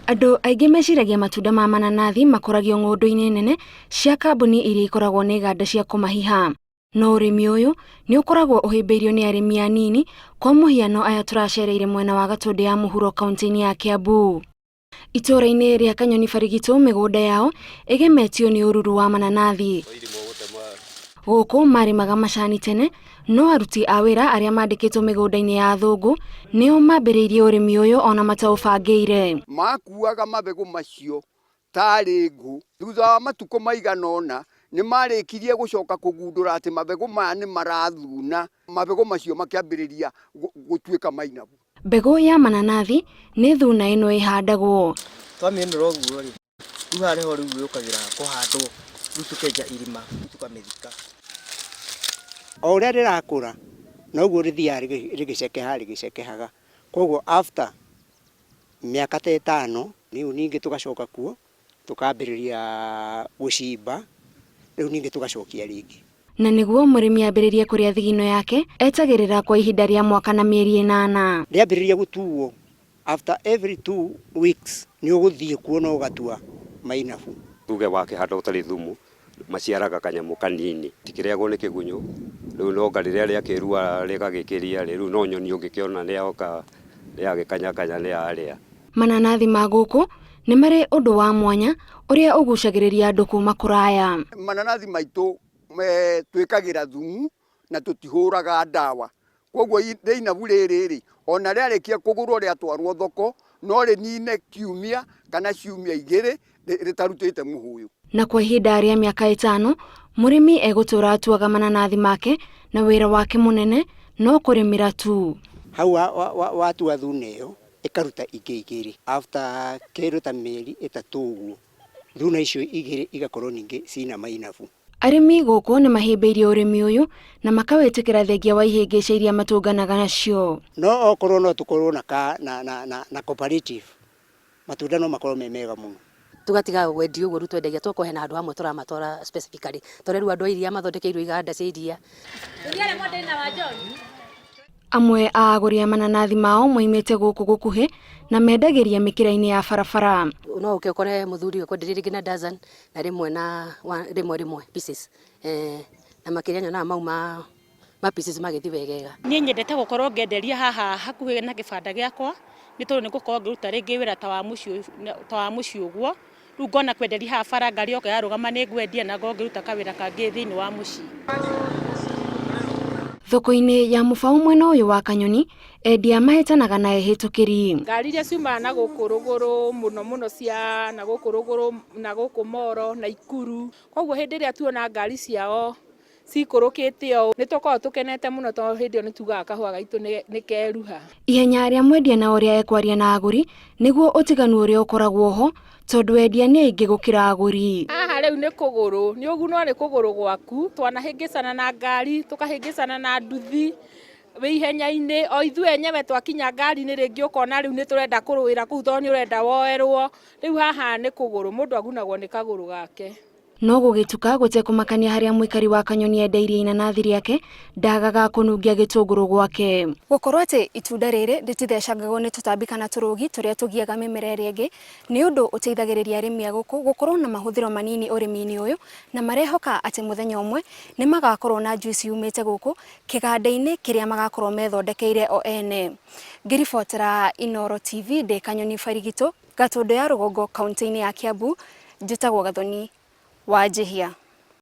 Andũ aingĩ meciragia matunda ma mananathi makũragio ng'ũndũ-inĩ nene cia kambuni iria ikoragwo na iganda cia kũmahiha. No ũrĩmi ũyũ nĩ ũkoragwo ũhĩmbĩirio nĩ arĩmi anini, kwa mũhiano aya tũracereire mwena wa Gatũndũ ya mũhuro kaunti-inĩ ya Kiambu. Itũũra-inĩ rĩa Kanyoni Barigitũ mĩgũnda yao ĩgemetio nĩ ũruru wa mananathi. Gũkũ marĩmaga macani tene, no aruti a wĩra arĩa mandĩkĩtwo mĩgũnda-inĩ ya athũngũ nĩo mambĩrĩirie ũrĩmi ũyũ ona mataũbangĩire. Makuaga mabegũ macio tarĩ ngũ. Thutha wa matukũ maigana ũna, nĩ marĩkirie gũcoka kũgundũra atĩ mabegũ maya nĩ marathuna. Mabegũ macio makĩambĩrĩria gũtuĩka mainabu. Mbegũ ya mananathi nĩ thuna ĩno ĩhandagwo. Twamĩũnũra ũguo rĩ, rĩu haha nĩho rĩu yũkagĩra kũhandwo, rĩu tũkenja irima, rĩu tũkamĩthika. O ũrĩa rĩrakũra, noguo rĩthiaga rĩgĩcekehaga rĩgĩcekehaga. Kwoguo after mĩaka ta ĩtano, rĩu ningĩ tũgacoka kuo, tũkambĩrĩria gũcimba, rĩu ningĩ tũgacokia rĩngĩ. Na nĩguo mũrĩmi ambĩrĩrie kũrĩa thigino yake, etagĩrĩra kwa ihinda rĩa mwaka na mĩeri ĩnana. Rĩambĩrĩria gũtuo, after every 2 weeks nĩ ũgũthiĩ kuo na ũgatua mainabu. Tuge wakĩhanda ũtarĩ thumu, maciaraga kanyamũ kanini, tikĩrĩagwo nĩ kĩgunyũ, rĩu no anga rĩrĩa rĩakĩrua rĩgagĩkĩria rĩ, rĩu no nyoni ũngĩkĩona nĩyoka nĩyagĩkanyakanya nĩyarĩa. Mananathi ma gũkũ nĩ marĩ ũndũ wa mwanya ũrĩa ũgucagĩrĩria andũ kuma kũraya. Mananathi maitũ twĩkagĩra thumu na tũtihũraga ndawa. Koguo rĩinabu rĩrĩ rĩ, ona rĩarĩkia kũgũrwo rĩatwarwo thoko, no rĩnine kiumia kana ciumia 2 rĩtarutĩte mũhũyũ. Na kwa ihinda rĩa mĩaka 5, mũrĩmi egũtũra atuaga mananathi make na wĩra wake mũnene no kũrĩmĩra tu. Hau watua thuna ĩyo, ĩkaruta ingĩ igĩrĩ. After kĩndũ ta mĩeri 3 ũguo, thuna icio igĩrĩ igakorwo ningĩ cina mainabu. Arĩmi gũkũ nĩ mahĩmbĩirie ũrĩmi ũyũ na makawĩtĩkĩra thengia wa ihĩngĩca iria matũnganaga nacio. No okorwo no tũkorwo na ka, na, na, na, na cooperative, matunda no makorwo me mega mũno. Tũgatiga wendia ũguo rĩu twendagia tũgakorwo hena handũ hamwe tũramatwara specifically tondũ rĩu andũ a iria mathondekeirwo iganda cia iria. Amwe a agũri a mananathi mao moimĩte gũkũ gũkuhĩ na mendagĩria mĩkĩra-inĩ ya barabara. No ũke ũkore mũthuri ũkwenderia rĩngĩ na dozen na rĩmwe na rĩmwe rĩmwe pieces na makĩria nyonaga mau ma pieces magĩthiĩ wegega. Niĩ nyendete gũkorwo ngĩenderia haha hakuhĩ na kĩbanda gĩakwa nĩ tondũ nĩ ngũkorwo ngĩruta rĩngĩ wĩra ta wa mũciĩ ũguo, rĩu ngona kwenderia haha bara ngari yoka yarũgama nĩ ngwendia na ngorwo ngĩruta kawĩra kangĩ thĩinĩ wa mũciĩ. Thoko-inĩ ya Mũbaũ mwena ũyũ wa Kanyoni, endia mahĩtanaga na ehĩtũkĩri. Ngari iria ciumaga na gũkũ rũgũrũ mũno mũno cia na gũkũ rũgũrũ na gũkũ Moro na Ikuru, koguo hĩndĩ ĩrĩa tuona ngari ciao cikũrũkĩte ũũ nĩ tũkoragwo tũkenete mũno tondũ hĩndĩ ĩyo nĩ tugaga kahũa gaitũ nĩ keruha. Ihenya rĩa mwendia na ũrĩa ekwaria na agũri nĩguo ũtiganu ũrĩa ũkoragwo ho tondũ endia nĩ aingĩ gũkĩra agũri. Haha rĩu nĩ kũgũrũ, nĩ ũgunwo nĩ kũgũrũ gwaku, twanahĩngĩcana na ngari, tũkahĩngĩcana na nduthi, wĩ ihenya-inĩ, o ithuĩ enyewe twakinya ngari-inĩ rĩngĩ ũkona rĩu nĩ tũrenda kũrũĩra kũu tondũ nĩ ũrenda woerwo, rĩu haha nĩ kũgũrũ, mũndũ agunagwo nĩ kagũrũ gake. No gũgĩtuka gũtekũmakania harĩa mũikari wa Kanyoni endeirie inanathi rĩake, ndagaga kũnungia gĩtũngũrũ gwake. Gũkorwo atĩ itunda rĩrĩ rĩtithecangagwo nĩ tũtambi kana tũrũgi tũrĩa tũgiaga mĩmera ĩrĩa ĩngĩ, nĩ ũndũ ũteithagĩrĩria arĩmi a gũkũ gũkorwo na mahũthĩro manini ũrĩmi-inĩ ũyũ, na marehoka atĩ mũthenya ũmwe nĩ magakorwo na juice yumĩte gũkũ kĩganda-inĩ kĩrĩa magakorwo methondekeire o ene. Ngĩribotera Inooro TV ndĩ Kanyoni Barigitũ, Gatũndũ ya Rũgongo, kauntĩ-inĩ ya Kiambu, njĩtagwo Gathoni Wanjihia.